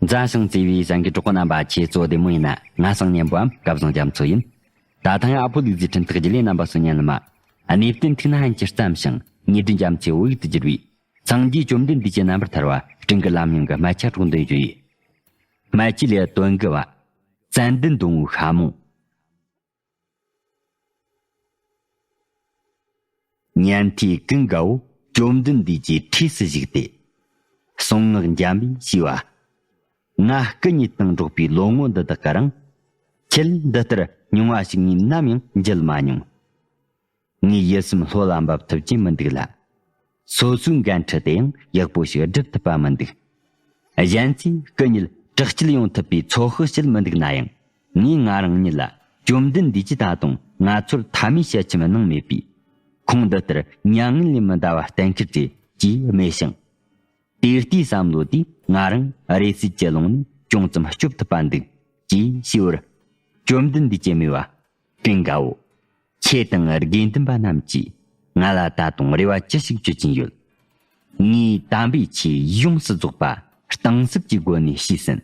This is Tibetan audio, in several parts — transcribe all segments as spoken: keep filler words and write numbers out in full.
མཛའ་ཞིང་བརྩེ་བའི་གསན་མཁན་གྲོགས་པོ་རྣམ་པ། ཁྱེད་ཚོ་བདེ་མོ་ཡིན་ན། ང་སང་ཉན་པའམ་སྐལ་བཟང་རྒྱ་མཚོ་ཡིན། ད་ཐེངས་ཨ་ཕོ་ལུག་རྫིའི་འཕྲིན་ཐག་བརྒྱུད་ལས་རྣམ་པ་ཚོ་ཉན་ལ་མ། གནས་བརྟན་ཐུགས་ན་ཧན་གྱི་བརྩམས་ཤིང་། ཉི་སྒྲོན་རྒྱ་མཚོའི་བོད་ཡིག་ཏུ་བསྒྱུར་བའི་སངས་རྒྱས་བཅོམ་ལྡན་འདས་ཀྱི་རྣམ་པར་ཐར་བ། སྤྲིན་གྱི་ལམ་རྙིང་གི་སྨད་ཆ་སྒྲོག་འདོན་རྒྱུ་ཡིན། སྨད་ཆའི་ལས་དོན་དགུ་བ། ཙན་དན་སྡོང་བོའི་ཤ་མོང་། ཉན་ཐོས་ཀུན་དགའ་བོ་བཅོམ་ལྡན་འདས་ཀྱི་འཁྲིས་སུ་བཞུགས་ཏེ། གསུང་ངག་འཇམ་པོས་ཞུས་པ། ང་སྐུ་ཉིད་དང་འགྲོགས་པའི་ལོ་ངོ་འདི་དག་གི་རིང་། ཁྱེད་འདི་ལྟར་མྱོང་བ་ཞིག་ངས་ནམ་ཡང་མཇལ་མ་མྱོང་། ངའི་ཡིད་སེམས་ལྷོད་ལ་འབབ་ཐུབ་ཀྱིན་མི་འདུག་ལ། སོ་སོའི་འགན་འཁྲི་དེ་ཡང་ཡག་པོ་ཞིག་སྒྲུབ་ཐུབ་པ་མི་འདུག། གཞན་ཚོས་སྐུ་ཉིད་དྲག་སྐྱེད་ཡོང་ཐུབ་པའི་ཚོད་དཔག་བྱེད་མི་འདུག་ན་ཡང་། ངས་ང་རང་ཉིད་ལ་བཅོམ་ལྡན་འདས་ཀྱིས་ད་དུང་ང་ཚོར་མཐའ་མའི་ཞལ་ཆེམས་གནང་མེད་པས། ཁོང་འདི་ལྟར་མྱ་ངན་ལས་མི་འདའ་བ་གཏན་འཁེལ་རེད་ཅེས་སྨྲས་ཤིང་། དེ་ལྟའི་བསམ་བློ་དེས་ང་རང་རེ་སིལ་གྱི་ཀློང་ནས་ཅུང་ཙམ་སྐྱོབ་ཐུབ་པ་འདུག་ཅེས་ཞུས་པར། བཅོམ་ལྡན་འདས་ཀྱིས་སྨྲས་པ། ཀུན་དགའ་བོ། ཁྱེད་དང་དགེ་འདུན་པ་རྣམས་ཀྱིས་ང་ལ་ད་དུང་རེ་བ་ཅི་ཞིག་བཅོལ་གྱིན་ཡོད། ངས་དམ་པའི་ཆོས་ཡོངས་སུ་རྫོགས་པ་གཏིང་ཟབ་ཀྱི་སྒོ་ནས་ཤེས་ཟིན།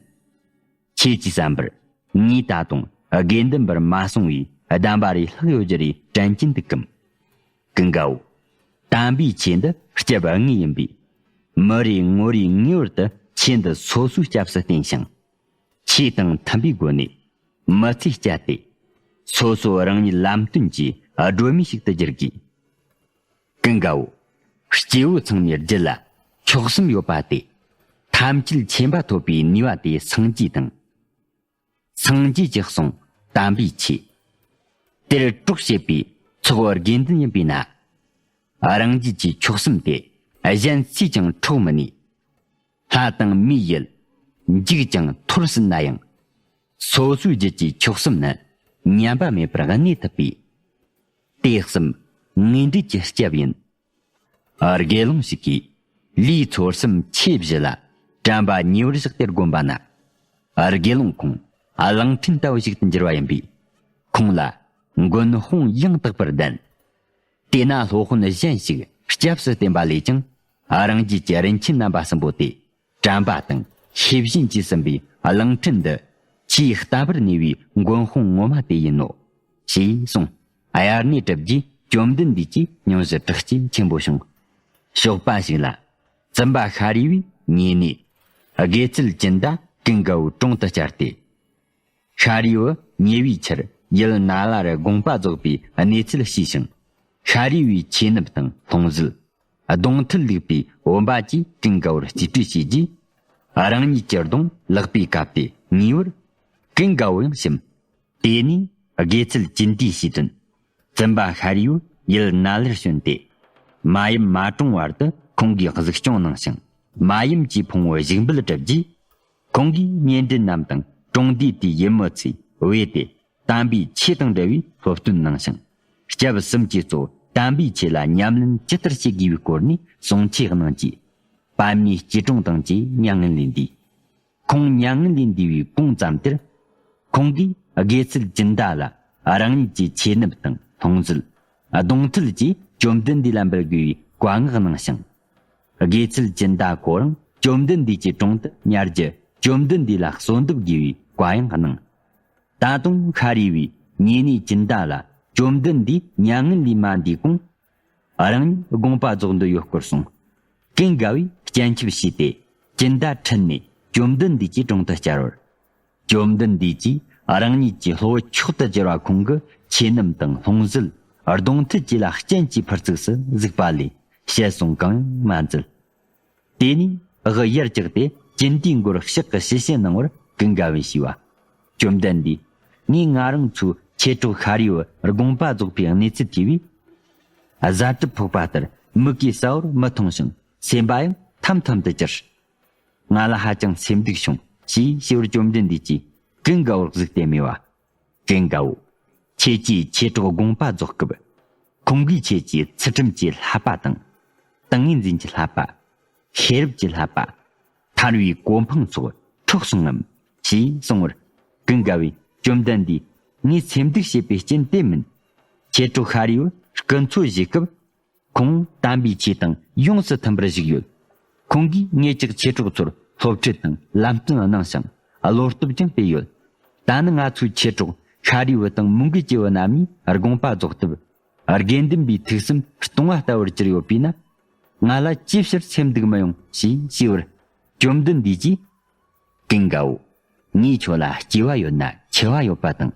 ཁྱེད་ཀྱིས་བསམ་པར་ངས་ད་དུང་དགེ་འདུན་པར་མ་སོང་བའི་གདམས་པ་རེ་ལྷག་ཡོད་རྒྱུ་རེད་དྲན་གྱིན་འདུག་གམ། ཀུན་དགའ་བོ། དམ་པའི་ཆོས་འདི་སྐྱབས་དངོས་ཡིན་པས། མི་རེ་ངོ་རེས་ངེས་པར་དུ་ཆོས་འདི་སོ་སོའི་སྐྱབས་སུ་བསྟེན་ཞིང་། ཆོས་དང་མཐུན་པའི་སྒོ་ནས་མི་ཚེ་བསྐྱལ་ཏེ། སོ་སོ་རང་ཉིད་ལམ་སྟོན་གྱི་སྒྲོན་མེ་ཞིག་ཏུ་འགྱུར་དགོས། ཀུན་དགའ་བོ། སྐྱེ་བོ་ཚང་མའི་རྒྱུད་ལ་མཆོག་གསུམ་ཡོད་པ་སྟེ། ཐམས་ཅད་མཁྱེན་པ་ཐོབ་པའི་ནུས་པ་དེ་སངས་རྒྱས་དང་། སངས་རྒྱས་ཀྱི་གསུང་དམ་པའི་ཆོས། དེར་གྲོགས་བྱེད་པའི་ཚོགས་དགེ་འདུན་ཡིན་པས་ན། རང་རྒྱུད་ཀྱི་མཆོག་གསུམ་དེ་གཞན་སུས་ཀྱང་འཕྲོག་མི་ནུས། ལྷ་དང་མིའི་ཡུལ། འཇིག་ཀྱང་འཐོར་སྲིད་ན་ཡང་། སོ་སོའི་རྒྱུད་ཀྱི་མཆོག་གསུམ་ནི་ཉམས་པ་མེད་པར་གནས་ཐུབ་པས། དེ་གསུམ་དངོས་འབྲེལ་གྱི་སྐྱབས་ཡིན། དགེ་སློང་ཞིག་གིས་ལུས་ཚོར་སེམས་ཆོས་བཞི་ལ་དྲན་པ་ཉེ་བར་བཞག་སྟེ་བསྒོམས་པ་ན། དགེ་སློང་ཁོང་གླང་ཕྲན་ལྟ་བུ་ཞིག་ཏུ་འགྱུར་བ་ཡིན་པས། ཁོང་ལ་མགོན་དཔུང་ཡང་དག་པར་ལྡན། དེས་ན་སློབ་དཔོན་གཞན་ཞིག་སྐྱབས་སུ་བསྟེན་པ་ལས་ཀྱང་། རང་རྒྱུད་ཀྱི་རིན་ཆེན་རྣམ་པ་གསུམ་པོ་དེ། དྲན་པ་དང་ཤེས་བཞིན་གྱིས་ཟིན་པའི་གླང་ཕྲན་འདི། ཆེས་ལྟ་བར་ནུས་པའི་མགོན་དཔུང་ངོ་མ་དེ་ཡིན་ནོ། ཞེས་གསུངས། དབྱར་གནས་གྲུབ་རྗེས་བཅོམ་ལྡན་འདས་ཀྱི་སྙུང་གཞི་དྲག་སྐྱེད་ཆེན་པོ་བྱུང་། ཞོགས་པ་ཞིག་ལ། བཙུན་པ་ཤཱ་རིའི་བུས་ཉེ་གནས། དགེ་ཚུལ་ཅི་འདྲ་ཀུན་དགའ་བོའི་དྲུང་དུ་བཅར་ཏེ། ཤཱ་རིའི་བུ་ཉེ་བའི་ཆར་ཡུལ་ན་ལ་རུ་དགོངས་པ་རྫོགས་པའི་གནས་ཚུལ་ཤེས་ཤིང་། ཤཱ་རིའི་བུའི་ཆོས་ནབ་དང་ལྷུང་བཟེད། གདོང་ཐུལ་ལུག་པའི་བུམ་པ་བཅས་ཀུན་དགའ་བོར་རྩིས་སྤྲོད་བྱས་རྗེས། རང་ཉིད་ཀྱི་གདོང་ལག་པས་བཀབ་སྟེ་ངེས་པར། ཀུན་དགའ་བོ་ཡང་ཞིམ། དེ་ནས་དགེ་ཚུལ་ཅི་འདྲའི་ཞེས་དྲིས། བཙུན་པ་ཤཱ་རིའི་བུ་ཡུལ་ན་ལར་བྱོན་ཏེ། མ་ཡུམ་མ་གྲོངས་བར་དུ་ཁོང་གིས་གཟིགས་སྐྱོང་གནང་ཞིང་། མ་ཡུམ་གྱི་ཕུང་བོ་བཞུགས་འབུལ་གྲུབ་རྗེས། ཁོང་གིས་ཉེ་འབྲེལ་རྣམས་དང་གྲོང་སྡེའི་དེའི་ཡུལ་མི་ཚོས་བོས་ཏེ། དམ་པའི་ཆོས་དང་འབྲེལ་བའི་སློབ་སྟོན་གནང་ཞིང་། སྐྱབས་གསུམ་གྱིས་གཙོ་བོ་དམ་པའི་ཆོས་ལ་ཉམས་ལེན་ཇི་ལྟར་བྱེད་དགོས་པའི་སྐོར་ནས་གསུང་ཆོས་གནང་རྗེས། པདྨའི་སྐྱིལ་ཀྲུང་དང་བཅས་མྱ་ངན་ལས་འདས། ཁོང་མྱ་ངན་ལས་འདས་པའི་གོང་ཙམ་དེར། ཁོང་གིས་དགེ་ཚུལ་ཅི་འདྲ་ལ་རང་ཉིད་ཀྱི་ཆོས་ནབ་དང་ལྷུང་བཟེད། གདོང་ཐུལ་གྱིས་བཅོམ་ལྡན་འདས་ལ་འབུལ་དགོས་པའི་བཀའ་མངགས་གནང་ཞིང་། དགེ་ཚུལ་ཅི་འདྲ་ཁོ་རང་བཅོམ་ལྡན་འདས་ཀྱི་དྲུང་དུ་ཉར་རྒྱུ། བཅོམ་ལྡན་འདས་ལ་གསོལ་འདེབས་དགོས་པའི་བཀའ་ཡང་གནང་། ད་དུང་ཤཱ་རིའི་བུས་ཉེ་གནས་ཅི་འདྲ་ལ་བཅོམ་ལྡན་འདས་མྱ་ངན་ལས་མ་འདས་གོང་། རང་ཉིད་དགོངས་པ་རྫོགས་འདོད་ཡོད་སྐོར་གསུངས། ཀུན་དགའ་བོས་སྤྱན་ཆབ་བྱས་ཏེ། ཅི་འདྲ་ཁྲིད་ནས་བཅོམ་ལྡན་འདས་ཀྱི་དྲུང་དུ་བཅར་བར། བཅོམ་ལྡན་འདས་ཀྱིས་རང་ཉིད་ཀྱི་སློབ་བུ་མཆོག་ཏུ་གྱུར་པ་ཁོང་གི་ཆོས་ནམ་དང་ལྷུང་བཟེད། གདོང་ཐུལ་བཅས་ལ་སྤྱན་གྱིས་ཕུར་ཚུགས་སུ་གཟིགས་པ་ལས་བཤད་གསུང་གང་ཡང་མ་མཛད། དེ་ནས་དབུ་ཡར་བཀྱགས་ཏེ་ཅི་འདྲའི་མགོར་ཕྱག་གི་ཞུ་ཞུ་གནང་བར་ཀུན་དགའ་བོས་ཞུས་པ། བཅོམ་ལྡན་འདས། ངས་ང་རང་ཚོའི་མཆེད་གྲོགས་ཤཱ་རིའི་བུ་དགོངས་པ་རྫོགས་པའི་གནས་ཚུལ་ཐོས་པས། གཟའ་གྲུབ་ཕོག་པ་ལྟར་མིག་གིས་གསལ་བོར་མི་མཐོང་ཞིང་སེམས་པ་ཡང་ཐམ་ཐམ་དུ་གྱུར། ང་ལ་ཧ་ཅང་སེམས་སྡུག་བྱུང་ཞེས་ཞུ་བར་བཅོམ་ལྡན་འདས་ཀྱིས་ཀུན་དགའ་བོར་གཟིགས་ཏེ་སྨྲས་པ། ཀུན་དགའ་བོ། ཁྱེད་ཀྱིས་མཆེད་གྲོགས་དགོངས་པ་རྫོགས་སྐབས། ཁོང་གིས་ཁྱེད་ཀྱི་ཚུལ་ཁྲིམས་ཀྱི་བསླབ་པ་དང་། ཏིང་ངེ་འཛིན་གྱི་བསླབ་པ། ཤེས་རབ་ཀྱི་བསླབ་པ། ཐར་བའི་གོ་འཕང་སོགས་འཕྲོག་སོང་ངམ་ཞེས་གསུངས་པར། ཀུན་དགའ་བོས་བཅོམ་ལྡན་འདས། ངས་སེམས་སྡུག་བྱེད་པའི་རྐྱེན་དེ་མིན། མཆེད་གྲོགས་ཤཱ་རིའི་བུ་སྐུ་འཚོ་བཞེས་སྐབས། ཁོང་དམ་པའི་ཆོས་དང་ཡོངས་སུ་མཐུན་པར་བཞུགས་ཡོད། ཁོང་གིས་ངེད་ཅག་མཆེད་གྲོགས་ཚོར་ སློབ་ཁྲིད་དང་ལམ་སྟོན་གནང་ཞིང་བློ་སྟོབས་ཀྱང་སྤེལ་ཡོད། ད་ནི་ང་ཚོའི་མཆེད་གྲོགས་ཤཱ་རིའི་བུ་དང་མོའུ་འགལ་གྱི་བུ་རྣམ་གཉིས་དགོངས་པ་རྫོགས་སྟབས། དགེ་འདུན་པའི་ཐུགས་སེམས་སྟོང་བ་ལྟ་བུར་གྱུར་ཡོད་པས་ན། ང་ལ་ཅིའི་ཕྱིར་སེམས་སྡུག་མི་ཡོང་ཞེས་ཞུས་པར། བཅོམ་ལྡན་འདས་ཀྱིས། ཀུན་དགའ་བོ། ངས་ཁྱོད་ལ་སྐྱེ་བ་ཡོད་ན་འཆི་བ་ཡོད་པ་དང་།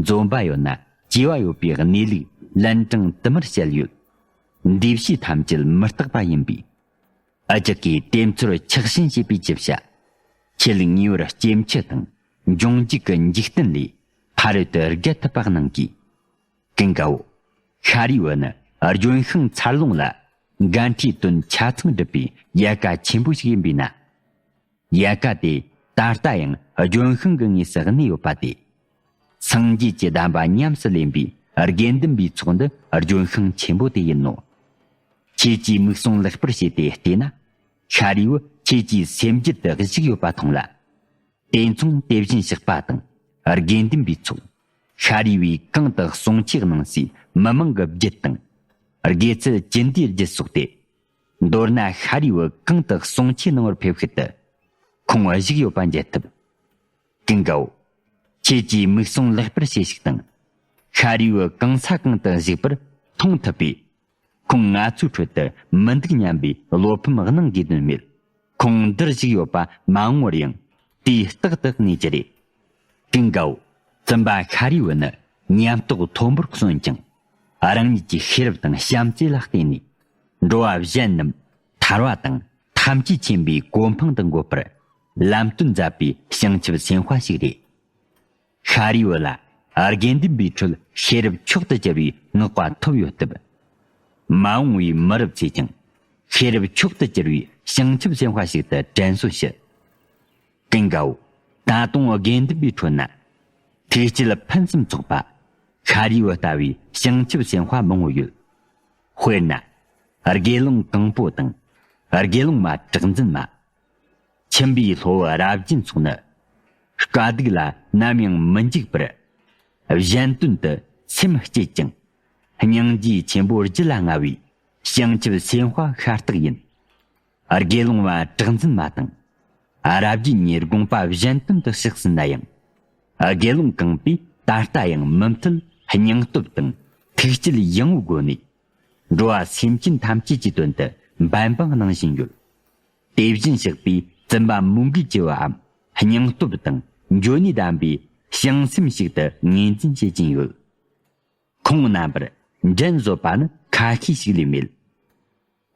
འཛོམས་པ་ཡོད་ན་སྐྱེ་བ་ཡོད་པའི་གནས་ལུགས་ལན་གྲངས་དུ་མར་བཤད་ཡོད། འདས་ཕྱི་ཐམས་ཅད་མི་རྟག་པ་ཡིན་པས། འུ་ཅག་གིས་དེ་ཚོར་ཆགས་ཞེན་བྱེད་པའི་ཅི་བྱ། ཁྱེད་ངེས་པར་སྐྱེ་འཆི་དང་འབྱུང་འཇིག་གི་འཇིག་རྟེན་ལས་ཕ་རོལ་ཏུ་བརྒལ་ཐུབ་པ་གནང་གིས། ཀུན་དགའ་བོ། ཤཱ་རིའི་བུ་ནི་ལྗོན་ཤིང་འཚར་ལོངས་ལ་འགན་འཁྲིའི་དོན་ཆ་ཚང་སྒྲུབ་པའི་ཡལ་ག་ཆེན་པོ་ཞིག་ཡིན་པས་ན། ཡལ་ག་དེ་ད་ལྟ་ཡང་ལྗོན་ཤིང་གི་ངོས་སུ་གནས་ཡོད་པ་དེ། སངས་རྒྱས་ཀྱི་གདམས་པ་ཉམས་སུ་ལེན་པའི་དགེ་འདུན་པའི་ཚོགས་འདི་ལྗོན་ཤིང་ཆེན་པོ་དེ་ཡིན་ནོ། ཁྱེད་ཀྱིས་མིག་ཟུང་ལེགས་པར་བྱས་ཏེ་བལྟས་ན། ཤཱ་རིའི་བུ་ཁྱེད་ཀྱི་སེམས་རྒྱུད་དུ་བཞུགས་ཡོད་པ་མཐོང་ལ། དེ་མཚུངས་དེ་བཞིན་གཤེགས་པ་དང་དགེ་འདུན་པའི་ཚོགས། ཤཱ་རིའི་བུས་གང་དུ་གསུང་ཆོས་གནང་སའི་མི་མང་གི་རྒྱུད་དང་། དགེ་ཚུལ་ཅི་འདྲའི་རྒྱུད་སོགས་ཏེ། མདོར་ན་ཤཱ་རིའི་བུ་གང་དུ་གསུང་ཆོས་གནང་བར་ཕེབས་ཤུལ་དུ། ཁོང་བཞུགས་ཡོད་པ་མཇལ་ཐུབ། ཀུན་དགའ་བོ། ཁྱེད་ཀྱིས་མིག་ཟུང་ལེགས་པར་བྱས་ཤིག་དང་། ཤཱ་རིའི་བུ་གང་ས་གང་དུ་བཞུགས་པར་མཐོང་ཐུབ་པས། ཁོང་ང་ཚོའི་ཁྲོད་དུ་མི་འདུག་སྙམ་པའི་བློ་ཕམ་གནང་དགོས་དོན་མེད། ཁོང་འདིར་བཞུགས་ཡོད་པ་མ་འོངས་པར་ཡང་དུས་རྟག་ཏུ་གནས་ཀྱི་རེད། ཀུན་དགའ་བོ། བཙུན་པ་ཤཱ་རིའི་བུ་ནི་ཉམས་རྟོགས་མཐོན་པོར་སོན་ཅིང་། རང་ཉིད་ཀྱི་ཤེས་རབ་དང་བྱམས་བརྩེ་ལ་བརྟེན་ནས། འགྲོ་བ་གཞན་རྣམས་ཐར་བ་དང་ཐམས་ཅད་མཁྱེན་པའི་གོ་འཕང་དུ་འགོད་པར་ལམ་སྟོན་མཛད་པའི་བྱང་ཆུབ་སེམས་དཔའ་ཞིག་རེད། ཤཱ་རིའི་བུ་ལ་དགེ་འདུན་པའི་ཁྲོད་ཤེས་རབ་མཆོག་ཏུ་གྱུར་བའི་བསྔགས་པ་ཐོབ་ཡོད་སྟབས། མ་འོངས་པའི་མི་རབས་ཚོས་ཀྱང་ཤེས་རབ་མཆོག་ཏུ་གྱུར་བའི་བྱང་ཆུབ་སེམས་དཔའ་ཞིག་ཏུ་དྲན་གསོ་ཞུ། ཀུན་དགའ་བོ། ད་དུང་དགེ་འདུན་པའི་ཁྲོད་ན་ཐུགས་བསྐྱེད་ཕུན་སུམ་ཚོགས་པ་ཤཱ་རིའི་བུ་ལྟ་བུའི་བྱང་ཆུབ་སེམས་དཔའ་མང་བོ་ཡོད། དཔེར་ན། དགེ་སློང་ཀིང་པོ་དང་། དགེ་སློང་མ་གྲགས་འཛིན་མ། ཁྱིམ་པའི་སློབ་བུ་རབ་རྒྱན་སོགས་ནི། དཀའ་སྡུག་ལ་ནམ་ཡང་མི་འཇིགས་པར། གཞན་དོན་དུ་སེམས་བསྐྱེད་ཅིང་། སྙིང་རྗེ་ཆེན་པོ་རྒྱུད་ལ་མངའ་བའི་བྱང་ཆུབ་སེམས་དཔའ་ཤ་སྟག་ཡིན། དགེ་སློང་མ་གྲགས་འཛིན་མ་དང་། རབ་རྒྱན་གཉིས་དགོངས་པ་གཞན་དོན་དུ་གཤེགས་ཟིན་ན་ཡང་། དགེ་སློང་ཀིང་པོས་ད་ལྟ་ཡང་མུ་མཐུད་སྙིང་སྟོབས་དང་ཐུགས་བསྐྱེད་ཡངས་པོའི་སྒོ་ནས། འགྲོ་བ་སེམས་ཅན་ཐམས་ཅད་ཀྱི་དོན་དུ་འབད་འབུངས་གནང་བཞིན་ཡོད། དེ་བཞིན་གཤེགས་པའི་བཙུན་པ་མོའུ་འགལ་གྱི་བུའམ་སྙིང་སྟོབས་དང་འབྱོར་ནུས་ལྡན་པའི་བྱང་སེམས་ཤིག་ཏུ་ངོས་འཛིན་བྱེད་ཀྱིན་ཡོད། ཁོང་རྣམ་པར་འགྲན་བཟོད་པ་ནི་ཁ་ཤས་ཤིག་ལས་མེད།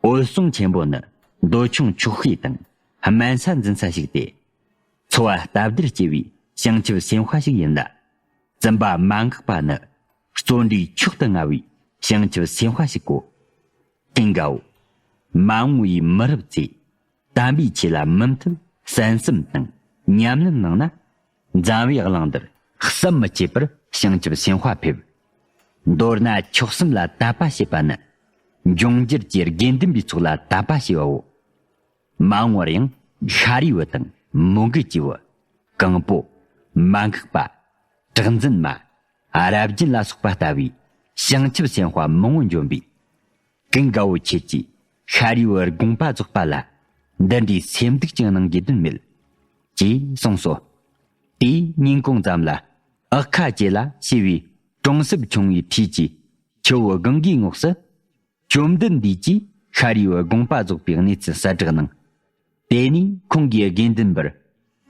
འོད་སྲུང་ཆེན་པོ་ནི་འདོད་ཆུང་ཆོག་ཤེས་དང་དམན་ས་འཛིན་ས་ཞིག་སྟེ། འཚོ་བ་སྟབས་བདེར་སྐྱེལ་བའི་བྱང་ཆུབ་སེམས་དཔའ་ཞིག་ཡིན་ལ། བཙུན་པ་མ་འགགས་པ་ནི་བརྩོན་འགྲུས་མཆོག་ཏུ་མངའ་བའི་བྱང་ཆུབ་སེམས་དཔའ་ཞིག་གོ། ཀུན་དགའ་བོ། མ་འོངས་པའི་མི་རབས་ཚོས་དམ་པའི་ཆོས་ལ་མུ་མཐུད་གསན་བསམ་དང་ཉམས་ལེན་གནང་ན། འཛམ་བུའི་གླིང་འདིར་བསམ་མི་ཁྱབ་པར་བྱང་ཆུབ་སེམས་དཔའ་ཕེབས། མདོར་ན་མཆོག་གསུམ་ལ་དད་པ་བྱེད་པ་ནི་འབྱུང་འགྱུར་གྱི་དགེ་འདུན་པའི་ཚོགས་ལ་དད་པ་བྱེད་པའོ། མ་འོངས་པར་ཡང་ཤཱ་རིའི་བུ་དང་མོའུ་འགལ་གྱི་བུ། ཀིང་པོ། མ་འགགས་པ། གྲགས་འཛིན་མ། རབ་རྒྱན་ལ་སོགས་པ་ལྟ་བུའི་བྱང་ཆུབ་སེམས་དཔའ་མང་བོ་འབྱོན་པས། ཀུན་དགའ་བོ་ཁྱེད་ཀྱིས་ཤཱ་རིའི་བུ་དགོངས་པ་རྫོགས་པ་ལ་འདི་འདྲའི་སེམས་སྡུག་ཅིག་གནང་དགོས་དོན་མེད། ཅེས་གསུངས་སོ། དེའི་ཉིན་གུང་ཙམ་ལ་ཨག་ཁ་ཅེ་ལ་ཞེས་པའི་གྲོང་གསེབ་ཆུང་བའི་འཁྲིས་ཀྱི་ཆུ་བོ་གངྒཱའི་ངོགས་སུ། བཅོམ་ལྡན་འདས་ཀྱིས་ཤཱ་རིའི་བུ་དགོངས་པ་རྫོགས་པའི་གནས་ཚུལ་གསལ་བསྒྲགས་གནང་། དེ་ནས་ཁོང་གིས་དགེ་འདུན་པར་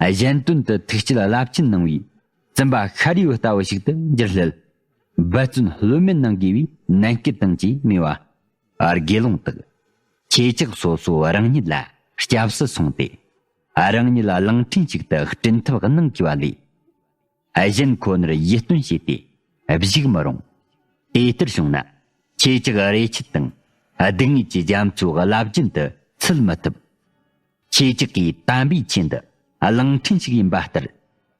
གཞན་དོན་དུ་ཐུགས་བསྐྱེད་རླབས་ཆེན་གནང་བའི་བཙུན་པ་ཤཱ་རིའི་བུ་ལྟ་བུ་ཞིག་ཏུ་འགྱུར་སླད། འབད་བརྩོན་ལྷོད་མེད་གནང་དགོས་པའི་ནན་སྐུལ་དང་བཅས་སྨྲས་པ། དགེ་སློང་དག་ཁྱེད་ཅག་སོ་སོ་རང་ཉིད་ལ་སྐྱབས་སུ་སོང་སྟེ། རང་ཉིད་གླིང་ཕྲན་ཞིག་ཏུ་བསྐྲུན་ཐབས་གནང་དགོས་པ་ལས། གཞན་ཁོ་ནར་ཡིད་རྟོན་བྱས་ཏེ་བཞུགས་མི་རུང་། དེ་ལྟར་བྱུང་ན་ཁྱེད་ཅག་རེ་ཆད་དང་སྡུག་བསྔལ་གྱི་རྒྱ་མཚོའི་རླབས་རྒྱུན་དུ་ཚུད་མི་ཐུབ། ཁྱེད་ཅག་གིས་དམ་པའི་ཆོས་འདི་གླིང་ཕྲན་ཞིག་ཡིན་པ་ལྟར་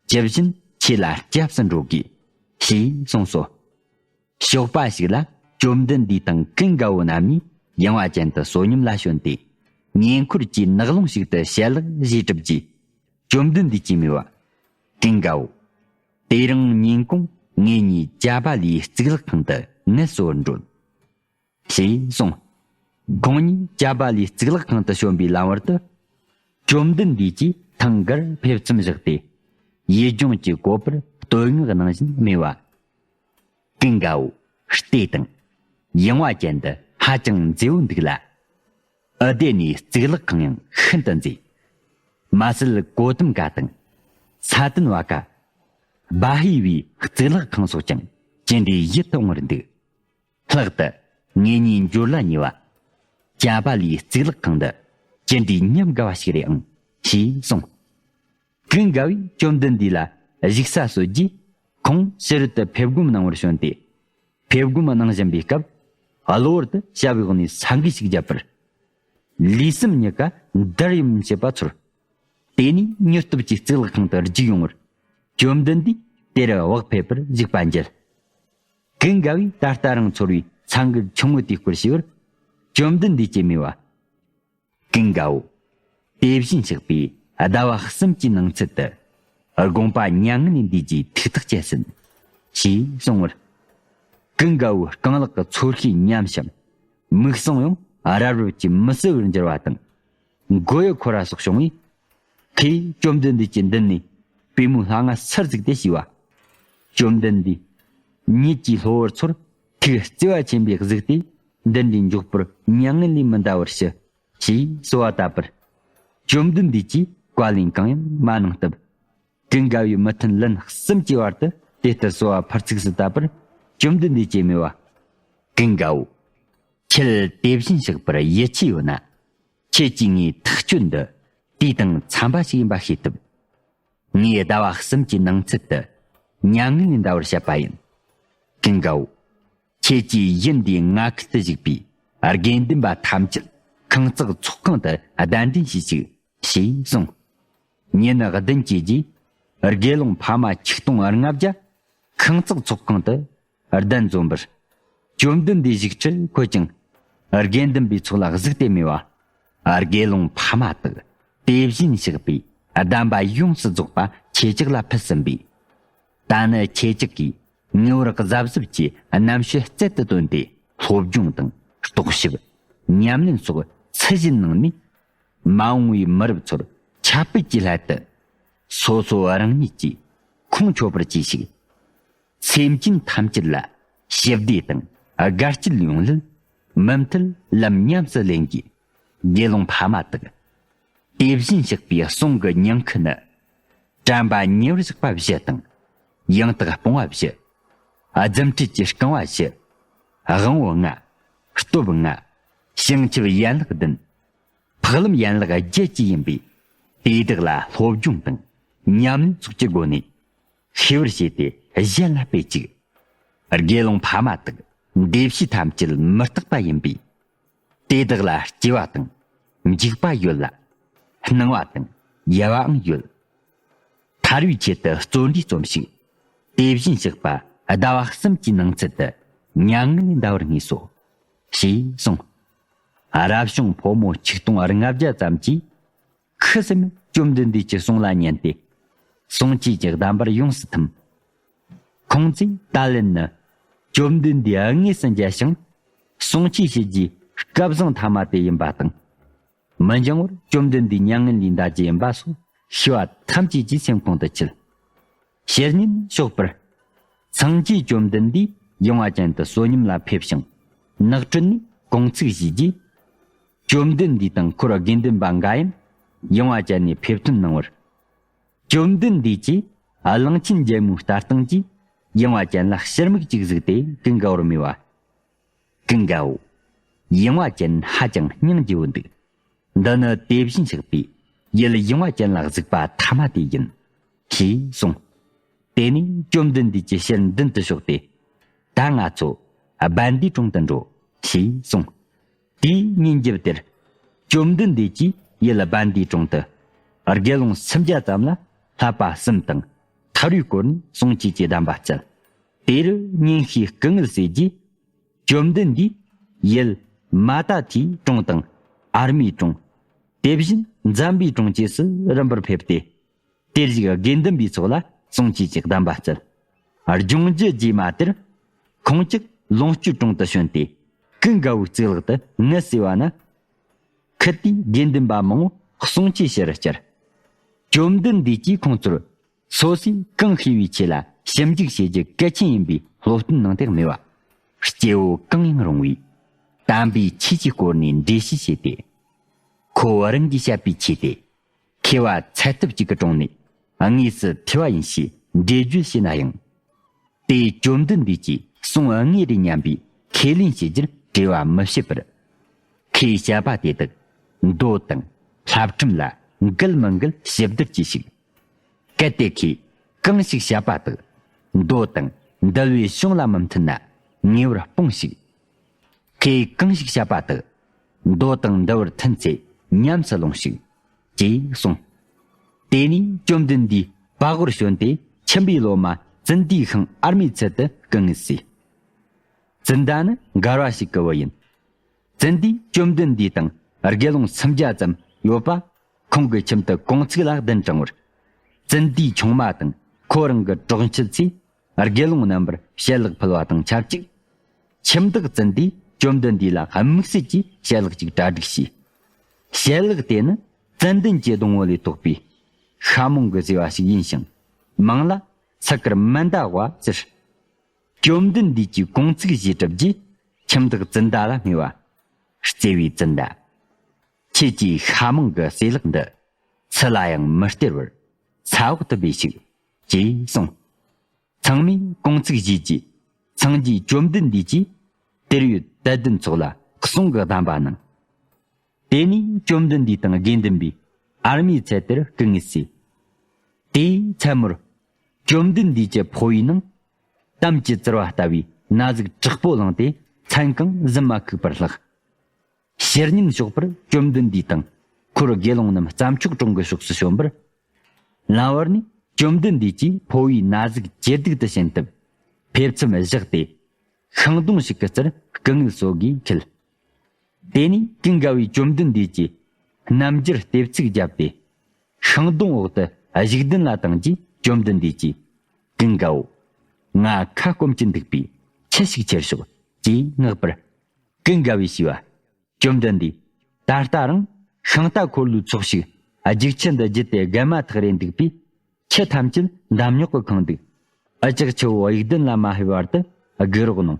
ཇི་བཞིན་ཆོས་ལ་སྐྱབས་སུ་འགྲོ་དགོས། ཞེས་གསུངས་སོ། ཞོགས་པ་ཞིག་ལ་བཅོམ་ལྡན་འདས་དང་ཀུན་དགའ་བོ་རྣམ་གཉིས་ཡངས་པ་ཅན་དུ་བསོད་སྙོམས་ལ་བྱོན་ཏེ། ཉེ་འཁོར་གྱི་ནགས་ཀློང་ཞིག་ཏུ་ཞལ་ལག་བཞེས་གྲུབ་རྗེས། བཅོམ་ལྡན་འདས་ཀྱིས་སྨྲས་པ། ཀུན་དགའ་བོ། དེ་རིང་ཉིན་གུང་ངེད་གཉིས་ཇ་པ་ལིའི་གཙུག་ལག་ཁང་དུ་ངལ་གསོ་བར་འགྲོ། ཞེས་གསུངས། ཁོང་གཉིས་ཇ་པ་ལིའི་གཙུག་ལག་ཁང་དུ་བྱོན་པའི་ལམ་བར་དུ། བཅོམ་ལྡན་འདས་ཀྱིས་ཐང་གར་ཕེབས་མཚམས་བཞག་སྟེ། ཡུལ་ལྗོངས་ཀྱི་བཀོད་པར་བསྟོད་བསྔགས་གནང་བཞིན་སྨྲས་པ། ཀུན་དགའ་བོ། ལྟོས་དང་། ཡངས་པ་ཅན་འདི་ཧ་ཅང་མཛེས་པོ་འདུག་ལ། ཨི་ལྡེ་ནས་གཙུག་ལག་ཁང་ཡང་ཤིན་ཏུ་མཛེས། མ་ཟད་གོ་དམ་ཀ་དང་། ས་ཏན་བ་ཀ། བ་ཧི་བའི་གཙུག་ལག་ཁང་སོགས་ཀྱང་ཅི་འདྲའི་ཡིད་དུ་འོང་བར་འདུག། ལྷག་ཏུ་ངེད་གཉིས་འབྱོར་ལ་ཉེ་བ། ཅ་པ་ལིའི་གཙུག་ལག་ཁང་འདི་ཅི་འདྲའི་ཉམས་དགའ་བ་ཞིག་རེད་ཨང་། ཞེས་གསུངས། ཀུན་དགའ་བོས་བཅོམ་ལྡན་འདས་ལ་བཞུགས་ས་གསོལ་རྗེས། ཁོང་ཕྱི་རོལ་དུ་ཕེབས་སྒོམ་གནང་བར་བྱོན་ཏེ། ཕེབས་སྒོམ་གནང་བཞིན་པའི་སྐབས། གློ་བུར་དུ་ཞབས་འོག་ནས་ས་འགུལ་ཞིག་བརྒྱབ་པར། ལུས་སེམས་གཉིས་ཀ་འདར་ཡམ་ཡམ་བྱེད་པ་ཚོར། དེ་ནས་མྱུར་སྟོབས་ཀྱིས་གཙུག་ལག་ཁང་དུ་རྒྱུགས་ཡོང་བར། བཅོམ་ལྡན་འདས་དེར་བག་ཕེབས་པར་བཞུགས་པ་མཇལ། ཀུན་དགའ་བོས་ད་ལྟ་རང་ཚོར་བའི་ས་འགུལ་ཆུང་ངུ་དེའི་སྐོར་ཞུས་པར། བཅོམ་ལྡན་འདས་ཀྱིས་སྨྲས་པ། ཀུན་དགའ་བོ། དེ་བཞིན་གཤེགས་པས་ཟླ་བ་གསུམ་གྱི་ནང་ཚུད་དུ། དགོངས་པ་མྱ་ངན་ལས་འདས་རྒྱུའི་ཐུགས་ཐག་བཅད་ཟིན། ཞེས་གསུངས་པར། ཀུན་དགའ་བོའི་རྐང་ལག་གི་ཚོར་ཤེས་ཉམས་ཤིང་། མིག་ཟུང་ཡང་རབ་རིབ་ཀྱིས་མི་སྲུ་བར་འགྱུར་བ་དང་། མགོ་ཡུ་འཁོར་བ་སོགས་བྱུང་བས། ཁོས་བཅོམ་ལྡན་འདས་ཀྱི་མདུན་ནས་པུས་མོའི་ལྷ་ང་སར་བཙུགས་ཏེ་ཞུས་པ། བཅོམ་ལྡན་འདས། ཉིད་ཀྱི་གློ་བུར་ཚོར་ཐུགས་བརྩེ་བ་ཆེན་པོས་གཟིགས་ཏེ། འདི་འདྲའི་མགྱོགས་པོར་མྱ་ངན་ལས་མི་འདའ་བར་ཞུ། ཞེས་གསོལ་བ་བཏབ་པར། བཅོམ་ལྡན་འདས་ཀྱིས་བཀའ་ལན་གང་ཡང་མ་གནང་སྟབས། ཀུན་དགའ་བོས་མི་མཐུན་ལན་གསུམ་གྱི་བར་དུ་དེ་ལྟར་གསོལ་བ་ཕུར་ཚུགས་སུ་བཏབ་པར། བཅོམ་ལྡན་འདས་ཀྱིས་སྨྲས་པ། ཀུན་དགའ་བོ། ཁྱེད་དེ་བཞིན་གཤེགས་པར་ཡིད་ཆེས་ཡོད་ན། ཁྱེད་ཀྱིས་ངའི་ཐག་གཅོད་འདི་དུས་དང་འཚམ་པ་ཞིག་ཡིན་པ་ཤེས་ཐུབ། ངས་ཟླ་བ་གསུམ་གྱི་ནང་ཚུད་དུ་མྱ་ངན་ལས་འདའ་བར་བཤད་པ་ཡིན། ཀུན་དགའ་བོ། ཁྱེད་ཀྱིས་ཡུལ་འདིའི་མངའ་ཁུལ་དུ་བཞུགས་པའི་དགེ་འདུན་པ་ཐམས་ཅད་ཁང་བརྩེགས་ཚོགས་ཁང་དུ་གདན་འདྲེན་བྱེད་ཅིག། ཞེས་གསུངས། ཉིན་བདུན་གྱི་རྗེས། དགེ་སློང་ཕ་མ་ཆིག་སྟོང་ལྔ་བརྒྱ་ཁང་བརྩེགས་ཚོགས་ཁང་དུ་གདན་འཛོམས་པར། བཅོམ་ལྡན་འདས་བཞུགས་ཁྲིར་འཁོད་ཅིང་། དགེ་འདུན་པའི་ཚོགས་ལ་གཟིགས་ཏེ་སྨྲས་པ། དགེ་སློང་ཕ་མ་དག་དེ་བཞིན་གཤེགས་པའི་གདམས་པ་ཡོངས་སུ་རྫོགས་པ་ཁྱེད་ཅག་ལ་ཕུལ་ཟིན་པས། ད་ནི་ཁྱེད་ཅག་གིས་ངེས་པར་གཟབ་གཟབ་ཀྱིས་རྣམ་དཔྱོད་རྩལ་དུ་བཏོན་ཏེ། སློབ་སྦྱོང་དང་རྟོག་ཞིབ། ཉམས་ལེན་སོགས་ཚུལ་བཞིན་གནང་ནས། མ་འོངས་པའི་མི་རབས་ཚོར་ཁྱབ་སྤེལ་གྱི་སླད་དུ། སོ་སོ་རང་ཉིད་ཀྱིས་ཁོང་ཆོད་པར་གྱིས་ཤིག། སེམས་ཅན་ཐམས་ཅད་ལ་ཞི་བདེ་དང་དགའ་སྐྱིད་ཡོང་སླད། མུ་མཐུད་ལམ་ཉམས་སུ་ལེན་གྱིས། དགེ་སློང་ཕ་མ་དག། དེ་བཞིན་གཤེགས་པའི་གསུང་གི་ཉིང་ཁུ་ནི། དྲན་པ་ཉེ་བར་བཞག་པ་བཞི་དང་། ཡང་དག་སྤོང་བ་བཞི། རྫུ་འཕྲུལ་གྱི་རྐང་བ་བཞི། དབང་པོ་ལྔ། སྟོབས་ལྔ། བྱང་ཆུབ་ཡན་ལག་བདུན། འཕགས་ལམ་ཡན་ལག་བརྒྱད་བཅས་ཡིན་པས། དེ་དག་ལ་སློབ་སྦྱོང་དང་ཉམས་ལེན་སོགས་ཀྱི་སྒོ་ནས་ཤེས་པར་བྱས་ཏེ་གཞན་ལ་སྤེལ་ཅིག། དགེ་སློང་ཕ་མ་དག་འདི་བྱས་ཐམས་ཅད་མི་རྟག་པ་ཡིན་པས། དེ་དག་ལ་སྐྱེ་བ་དང་འཇིག་པ་ཡོད་ལ། སྣང་བ་དང་ཡལ་བའང་ཡོད། ཐར་བའི་ཆེད་དུ་བརྩོན་འགྲུས་རྩོམས་ཤིག། དེ་བཞིན་གཤེགས་པ་ཟླ་བ་གསུམ་གྱི་ནང་ཚུད་དུ་མྱ་ངན་ལས་འདའ་བར་ངེས་སོ། ཞེས་གསུངས། རབ་བྱུང་ཕོ་མོ་ཆིག་སྟོང་ལྔ་བརྒྱ་ཙམ་གྱིས། ཁུ་སིམ་བཅོམ་ལྡན་འདས་ཀྱི་གསུང་ལ་ཉན་ཏེ། གསུང་བཅོས་ཀྱི་གདམས་པར་ཡོངས་སུ་ཐིམ། ཁོང་ཚོས་ད་ལན་ནི། བཅོམ་ལྡན་འདས་དངོས་སུ་མཇལ་ཞིང་། གསུང་བཅོས་བྱེད་རྒྱུའི་སྐལ་བཟང་ཐ་མ་དེ་ཡིན་པ་དང་། མི་འགྱང་བར་བཅོམ་ལྡན་འདས་མྱ་ངན་ལས་འདའ་རྒྱུ་ཡིན་པ་སོགས་ཤེས་པ་ཐམས་ཅད་ཀྱི་སེམས་ཁོང་དུ་ཆུད། ཕྱིར་ཉིན་ཞོགས་པར། སངས་རྒྱས་བཅོམ་ལྡན་འདས་ཡངས་པ་ཅན་དུ་བསོད་སྙོམས་ལ་ཕེབས་ཤིང་། ནགས་ཁྲོད་ནས་དགོང་ཚིགས་བཞེས་རྗེས། བཅོམ་ལྡན་འདས་དང་འཁོར་དགེ་འདུན་པ་འགའ་ཡང་ཡངས་པ་ཅན་ནས་ཕེབས་ཐོན་གནང་བར། བཅོམ་ལྡན་འདས་ཀྱིས་གླང་ཆེན་རྒྱལ་མོའི་ལྟ་སྟངས་ཀྱིས་ཡངས་པ་ཅན་ལ་ཕྱིར་མིག་ཅིག་གཟིགས་ཏེ་ཀུན་དགའ་བོར་སྨྲས་པ། ཀུན་དགའ་བོ། ཡངས་པ་ཅན་ཧ་ཅང་སྙིང་རྗེ་བོ་འདུག། འདི་ནི་དེ་བཞིན་གཤེགས་པས་ཡུལ་ཡངས་པ་ཅན་ལ་གཟིགས་པ་ཐ་མ་དེ་ཡིན། ཞེས་གསུངས། དེ་ནས་བཅོམ་ལྡན་འདས་ཀྱི་ཕྱིར་མདུན་དུ་ཕྱོགས་ཏེ། ད་ང་ཚོ་བན་དེའི་གྲོང་དུ་འགྲོ། ཞེས་གསུངས། དེའི་ཉིན་རྒྱབ་དེར། བཅོམ་ལྡན་འདས་ཀྱིས་ཡུལ་བན་དེའི་གྲོང་དུ། དགེ་སློང་སུམ་བརྒྱ་ཙམ་ལ་བསླབ་པ་གསུམ་དང་། ཐར་བའི་སྐོར་ནས་གསུང་བཅོས་ཀྱི་གདམས་པ་སྩལ། དེར་ཉིན་ཤས་སྐུ་ངལ་གསོས་རྗེས། བཅོམ་ལྡན་འདས་ཡུལ་མ་ཏ་ཐིའི་གྲོང་དང་། ཨར་མའི་གྲོང་། དེ་བཞིན་ཛམ་བུའི་གྲོང་བཅས་སུ་རིམ་པར་ཕེབས་ཏེ། དེར་བཞུགས་དགེ་འདུན་པའི་ཚོགས་ལ་གསུང་བཅོས་ཀྱི་གདམས་པ་སྩལ། སྦྱོང་རྒྱུ་རྗེས་མ་དེར། ཁོང་ཅག་ལོངས་སྤྱོད་གྲོང་དུ་བྱོན་ཏེ། ཀུན་དགའ་བོའི་གཙུག་ལག་ཏུ་ངལ་གསོས་པ་ན། ཁུ་དེའི་དགེ་འདུན་པ་མང་པོ་ གསུང་ཆོས་ཞུ་རུ་བཅར། བཅོམ་ལྡན་འདས་ཀྱིས་ཁོང་ཚོར། སོ་སོས་གང་ཤེས་པའི་ཆོས་ལ་ཞིབ་འཇུག་བྱེད་རྒྱུ་གལ་ཆེན་ཡིན་པའི་སློབ་སྟོན་གནང་སྟེ་སྨྲས་པ། སྐྱེ་བོ་གང་ཡང་རུང་བས། དམ་པའི་ཆོས་ཀྱི་སྐོར་ནས་འགྲེལ་བཤད་བྱས་ཏེ། ཁོ་རང་གིས་བཤད་པའི་ཆོས་དེ། མཁས་པ་ཚད་ཐུབ་ཅིག་གི་དྲུང་ནས་དངོས་སུ་ཐོས་པ་ཡིན་ཞེས་འགྲེལ་བརྗོད་བྱས་ན་ཡང་། དེས་བཅོམ་ལྡན་འདས་ཀྱིས་གསུང་དངོས་རེད་སྙམ་པའི་ཁས་ལེན་བྱེད་རྒྱུར་བྲེལ་བ་མི་བྱེད་པར། ཁོས་བཤད་པ་དེ་དག་མདོ་དང་བསླབ་ཁྲིམས་ལ་འགལ་མི་འགལ་ཞིབ་བསྡུར་གྱིས་ཤིག་གལ་ཏེ་ཁོས་གང་ཞིག་བཤད་པ་དག་མདོ་དང་འདུལ་བའི་གཞུང་ལ་མི་མཐུན་ན་ངེས་པར་སྤོངས་ཤིག་ཁོས་གང་ཞིག་བཤད་པ་དག་མདོ་དང་འདུལ་བར་མཐུན་ཚེ་ཉམས་སུ་ལོངས་ཤིག་ཅེས་གསུངས། དེ་ནས་བཅོམ་ལྡན་འདས་པགས་པར་བྱོན་ཏེ་ཁྱིམ་པའི་སློབ་མ་ཙན་དིའི་ཤིང་ཨར་མའི་ཚལ་དུ་སྐུ་ངལ་གསོས། ཙན་ད་ནི་མགར་བ་ཞིག་གི་བུ་ཡིན། ཙན་དིས་བཅོམ་ལྡན་འདས་དང་དགེ་སློང་སུམ་བརྒྱ་ཙམ་ཡོད་པ། ཁོང་གི་ཁྱིམ་དུ་གུང་ཚིགས་ལ་གདན་དྲངས་པར། ཙན་དིའི་ཆུང་མ་དང་ཁོ་རང་གི་གྲོགས་མཆེད་ཚོས་དགེ་སློང་རྣམ་པར་ཞལ་ལག་ཕུལ་བ་དང་ཆབས་ཅིག་ཁྱིམ་བདག་ཙན་དིས་བཅོམ་ལྡན་འདས་ལ་དམིགས་བསལ་གྱི་ཞལ་ལག་ཅིག་གྲ་སྒྲིག་བྱས། ཞལ་ལག་དེ་ནི་ཙན་དན་གྱི་སྡོང་བོ་ལས་བཏོགས་པའི་ཤ་མོང་གི་ཟེ་བ་ཞིག་ཡིན་ཞིང་། མིང་ལ་ཚ་ཀར་མན་ད་བ་ཟེར། བཅོམ་ལྡན་འདས་ཀྱིས་གུང་ཚིགས་བཞེས་གྲུབ་རྗེས་ཁྱིམ་བདག་ཙན་ད་ལ་སྨྲས་པ། བརྩེ་བའི་ཙན་ད། ཁྱེད་ཀྱིས་ཤ་མོང་གི་ཟེ་ལག་འདི་སུ་ལ་ཡང་མི་སྟེར་བར་ས་འོག་ཏུ་སྦས་ཤིག་ཅེས་གསུངས། ཚང་མས་གུང་ཚིགས་བཞེས་རྗེས་སངས་རྒྱས་བཅོམ་ལྡན་འདས་ཀྱིས་དེར་ཡོད་དད་ལྡན་ཚོགས་ལ་གསུང་གི་གདམས་པ་གནང་། དེ་ནས་བཅོམ་ལྡན་འདས་དང་དགེ་འདུན་པས་ཨར་མའི་ཚལ་དེར་སྐུ་ངལ་གསོས། དེའི་མཚན་མོར་བཅོམ་ལྡན་འདས་ཀྱི་ཕོ་བའི་ནང་དམ་གྱི་ཙིར་བ་ལྟ་བུའི་ན་ཟུག་དྲག་པོ་ལངས་ཏེ་མཚན་གང་ཟིན་མ་ཁུག་པར་ལྷགས། ཕྱིར་ཉིན་ཞོགས་པར་བཅོམ་ལྡན་འདས་དང་ཁོར་དགེ་སློང་རྣམས་རྩྭ་མཆོག་གྲོང་གི་ཕྱོགས་སུ་བྱོན་པར། ལམ་བར་ནས་བཅོམ་ལྡན་འདས་ཀྱིས་ཕོ་བའི་ན་ཟུག་ཇེ་སྡུག་ཏུ་ཕྱིན་སྟབས། ཕེབས་མཚམས་བཞག་སྟེ། ཤིང་སྡོང་ཞིག་གི་རྩར་སྐུ་ངལ་གསོ་དགོས་འཁེལ། དེ་ནས་ཀུན་དགའ་བོས་བཅོམ་ལྡན་འདས་ཀྱི་རྣམ་རྒྱལ་ལྟེབ་ཚིགས་བརྒྱབ་སྟེ། ཤིང་སྡོང་འོག་ཏུ་བཞུགས་གདན་ལ་བཏིང་རྗེས་བཅོམ་ལྡན་འདས་ཀྱིས་ཀུན་དགའ་བོ། ང་ཁ་སྐོམ་གྱིན་འདུག་པས་ཁྱི་ཞིག་ཁྱེར་ཤོག་ཅེས་མངགས་པར། ཀུན་དགའ་བོས་ཞུས་པ། བཅོམ་ལྡན་འདས། ད་ལྟ་རང་ཤིང་རྟ་འཁོར་ལོའི་ཚོགས་ཤིག་རྒྱུག་ཆུ་འདི་བརྒྱུད་དེ་བརྒལ་མ་ཐག་རེད་འདུག་པས། ཁྱི་ཐམས་ཅད་འདམ་རྙོག་གིས་ཁེངས་འདུག་ཨ་ཅག་ཁྱི་བོ་དབྱུག་ལྡན་ལ་མ་ཕེབས་བར་དུ་སྒུག་རོགས་གནང་།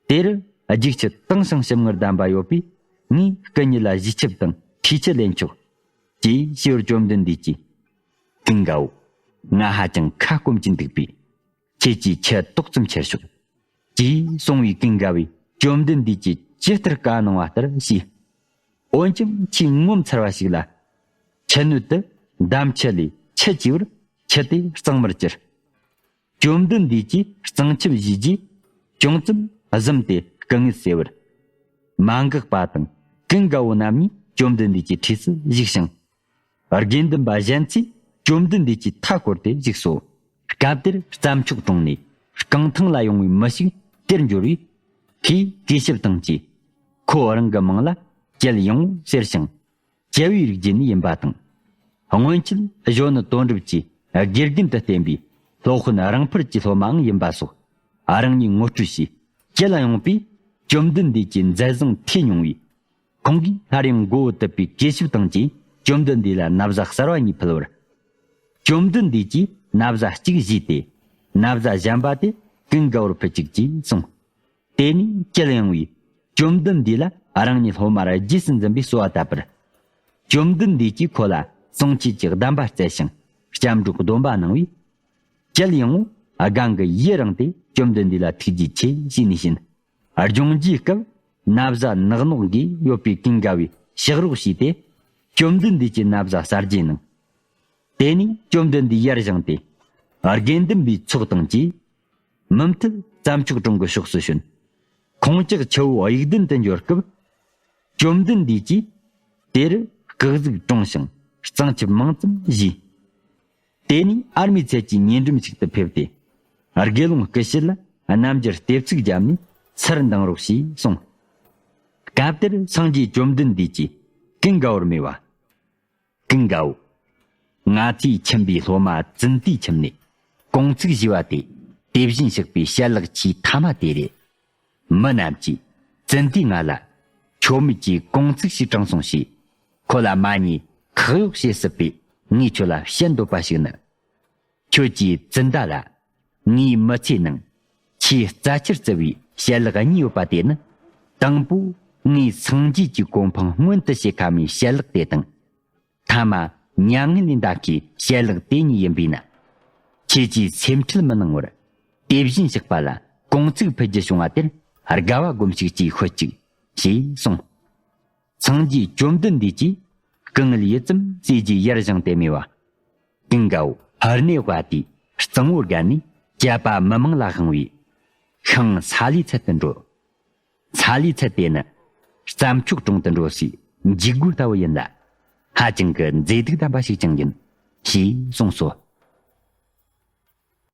དེར་རྒྱུག་ཆུ་དྭངས་ཤིང་ཞིམ་མངར་ལྡན་པ་ཡོད་པས། ངས་སྐུ་ཉིད་ལ་བཞེས་ཆུབ་དང་ཁྲུས་ཆུ་ལེན་ཆོག་ཅེས་ཞུས་པར་བཅོམ་ལྡན་འདས་ཀྱིས། ཀུན་དགའ་བོ། ང་ཧ་ཅང་ཁ་སྐོམ་གྱིན་འདུག་པས། ཁྱེད་ཀྱིས་ཁྱི་ཏོག་ཙམ་ཁྱེར་ཤོག་ཅེས་གསུངས་པས་ཀུན་དགའ་བོས་བཅོམ་ལྡན་འདས་ཀྱིས་ཇི་ལྟར་བཀའ་གནང་བ་ལྟར་བྱས། འོན་ཀྱང་ཆེས་ངོ་མཚར་བ་ཞིག་ལ། ཁྱི་སྣོད་དུ་འདམ་ཆུ་ལས་ཆུ་བཅུས་པར་ཁྱི་དེ་གཙང་མར་གྱུར། བཅོམ་ལྡན་འདས་ཀྱིས་གཙང་ཆུ་བཞེས་རྗེས་ཅུང་ཙམ་གཟིམས་ཏེ་སྐུ་ངལ་གསོས་པར། མ་འགགས་པ་དང་ཀུན་དགའ་བོ་རྣམ་གཉིས་བཅོམ་ལྡན་འདས་ཀྱི་འཁྲིས་སུ་བཞུགས་ཤིང་། དགེ་འདུན་པ་གཞན་ཚོས་བཅོམ་ལྡན་འདས་ཀྱི་མཐའ་བསྐོར་ཏེ་བཞུགས་སོ། སྐབས་དེར་རྩྭ་མཆོག་གྲོང་ནས་རྐང་ཐང་ལ་ཡོང་བའི་མི་ཞིག་དེར་འབྱོར་བས། ཁོས་གུས་ཞབས་དང་བཅས། ཁོ་རང་གི་མིང་ལ་རྒྱལ་ཡིད་འོང་ཟེར་ཞིང་། རྒྱལ་བའི་རིགས་རྒྱུད་ནས་ཡིན་པ་དང་། སྔོན་ཆད་གཞོན་ནུ་དོན་གྲུབ་ཀྱིས་དགེ་རྒན་དུ་བསྟེན་པའི་སློབ་དཔོན་རིང་འཕུར་གྱི་སློབ་མའང་ཡིན་པ་སོགས། རང་ཉིད་ངོ་སྤྲོད་བྱས། རྒྱལ་ཡིད་འོང་བས་བཅོམ་ལྡན་འདས་ཀྱི་མཛད་བཟང་ཐོས་མྱོང་བས། ཁོང་གིས་སླར་ཡང་མགོ་བོ་དུད་པའི་གུས་ཞབས་དང་བཅས་བཅོམ་ལྡན་འདས་ལ་ན་བཟའ་གསར་བ་གཉིས་ཕུལ་བར། བཅོམ་ལྡན་འདས་ཀྱིས་ན་བཟའ་གཅིག་བཞེས་ཏེ། ན་བཟའ་གཞན་པ་དེ་ཀུན་དགའ་བོར་ཕུལ་ཅིག་ཅེས་གསུངས། དེ་ནས་རྒྱལ་ཡིད་འོང་བས་བཅོམ་ལྡན་འདས་ལ་རང་ཉིད་སློབ་མར་རྗེས་སུ་འཛིན་པའི་གསོལ་བ་བཏབ་པར། བཅོམ་ལྡན་འདས་ཀྱིས་ཁོ་ལ་གསུང་ཆོས་ཀྱི་གདམས་པ་སྩལ་ཞིང་སྐྱབས་འགྲོའི་སྡོམ་པ་གནང་བས། རྒྱལ་ཡིད་འོང་སྒང་གི་ཡུལ་རིང་སྟེ་བཅོམ་ལྡན་འདས་ལ་ཐུགས་རྗེ་ཆེ་ཞེས་ནས་བྱིན། སྦྱོང་རྒྱུའི་སྐབས་ན་བཟའ་ནག་ནོག་འགའ་ཡོད་པས་ཀུན་དགའ་བོས་ཕྱག་རོགས་བྱས་ཏེ། བཅོམ་ལྡན་འདས་ཀྱི་ན་བཟའ་གསར་བརྗེ་གནང་། དེ་ནས་བཅོམ་ལྡན་འདས་ཡར་བཞེངས་ཏེ། དགེ་འདུན་པའི་ཚོགས་དང་བཅས། མུ་མཐུད་རྩྭ་མཆོག་གྲོང་གི་ཕྱོགས་སུ་བྱོན། ཁོང་ཅག་ཁྱི་བོ་དབྱུག་ལྡན་དུ་འབྱོར་སྐབས། བཅོམ་ལྡན་འདས་ཀྱིས་དེར་སྐུ་གཟུགས་དྲོངས་ཤིང་གཙང་ཆུ་མང་ཙམ་བཞེས། དེ་ནས་ཨར་མའི་ཚལ་གྱི་ཉེ་འགྲམ་ཞིག་ཏུ་ཕེབས་ཏེ། དགེ་སློང་སྐུ་བྱེད་ལ་རྣམ་རྒྱལ་ལྟེབ་ཚིགས་བརྒྱབ་ནས་ཚུར་འདང་རོགས་ཞེས་གསུངས། སྐབས་དེར་སངས་རྒྱས་བཅོམ་ལྡན་འདས་ཀྱིས་ཀུན་དགའ་བོར་སྨྲས་པ། ཀུན་དགའ་བོ། ང་ཚོའི་ཁྱིམ་པའི་སློབ་མ་ཙན་དན་ཁྱིམ་ནས་གུང་ཚིགས་བཞེས་པ་དེ་དེ་བཞིན་གཤེགས་པའི་ཞལ་ལག་ཆེས་ཐ་མ་དེ་རེད། མི་རྣམས་ཀྱིས་ཙན་དན་ང་ལ་ཆོ་མེད་ཀྱི་གུང་ཚིགས་ཤིག་དྲངས་སོང་ཞེས། ཁོ་ལ་མ་ཉེས་ ཁག་གཡོགས་བྱེད་སྲིད་པས། ངས་ཁྱོད་ལ་བཤད་འདོད་པ་ཞིག་ནི། ཁྱོད་ཀྱིས་ཙི་ཟླ་ལ། ངའི་མི་ཚེའི་ནང་ཆེས་རྩ་ཆེར་བརྩི་བའི་བྱ་ལེགས་གཉིས་ཡོད་པ་དེ་ནི། དང་པོ། ངའི་སངས་རྒྱས་ཀྱི་གོ་འཕང་མངོན་དུ་བྱེད་ཁ་མའི་བྱ་ལེགས་དེ་དང་། ཐ་མ། མྱ་ངན་ལས་འདའ་ཁའི་བྱ་ལེགས་དེ་གཉིས་ཡིན་པས་ན། ཁྱེད་ཀྱིས་སེམས་ཁྲལ་མི་གནང་བར། དེ་བཞིན་གཤེགས་པ་ལ་དགོངས་ཚིག་ཕུལ་རྒྱུ་བྱུང་བ་དེར་དགའ་བ་སྒོམས་ཤིག་ཅེས་ཤོད་ཅིག་ཞེས་གསུངས། སངས་རྒྱས་བཅོམ་ལྡན་འདས་ཀྱིས་སྐུ་ངལ་ཡུད་ཙམ་བཟེད་རྒྱུའི་ཡར་བཞེངས་ཏེ་སྨྲས་པ། ཀུན་དགའ་བོ། གནས་བ་དེའི་གཙང་བོ་བརྒལ་ནས་བྱ་བ་མི་མང་ལ་དབང་བའི་ཤིང་ས་ལའི་ཚལ་དུ་འགྲོ། ས་ལའི་ཚལ་དེ་ནི་རྩྭ་མཆོག་གྲོང་དུ་འགྲོ་སའི་འཇིགས་སྒོ་ལྟ་བུ་ཡིན་ལ། ཧ་ཅང་གི་མཛེས་སྡུག་ལྡན་པ་ཞིག་ཀྱང་ཡིན། ཞེས་གསུངས་སོ།